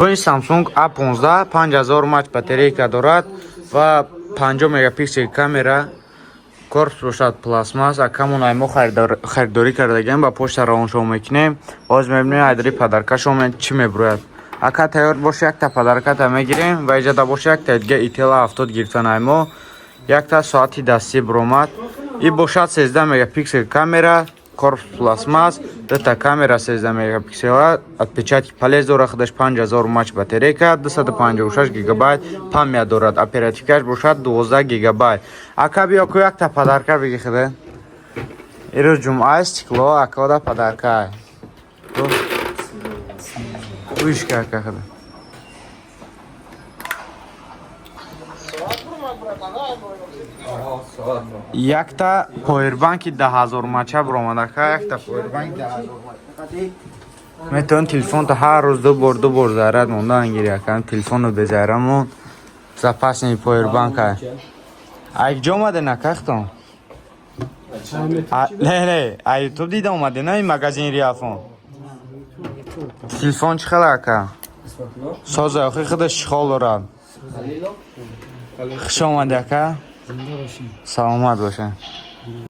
Телефони Samsung A15, 5000 мАч батарейка дорад ва 50 мегапиксел камера, корпус бошад пластмасс. Акамон ай мо харидорӣ кардагиам, ба почта равоншо мекунем. Боз мебинем, айдари подаркашон чӣ мебурояд. Ака, тайёр боша, якта подарката мегирем ва иҷода боша, якта дига Итела 70 гирифтан ай мо, якта соати дастӣ буромад. И бошад 13 мегапиксел камера, корпус пластмасс, дута камера 13 мегапиксела, отпечатки палец дорад худаш, 5000 мАч батарейка, 256 гигабайт память дорад, оперативкаш бошад 12 гигабайт. Ака, биё ку, якта подарка биги худа. Ирӯз ҷумъа, стекло акода подарка. Вышка, ака, худа. Якта повербанки 10 000 мача биромадака, якта повербанк 10 000 мача. Метавон телефонто ҳар рӯз ду бор, ду бор заряд мондан гири, ака, телефону безарамон запасный повербанка. Ай ҷо омаден, акахтон? Не, не, а Ютуб дида омаден, на ин магазини Риафон. Телефон чӣ хела, ака? Соза, охи худаш чӣ дорад. Хуш омадӣ, ака. Саломат боша.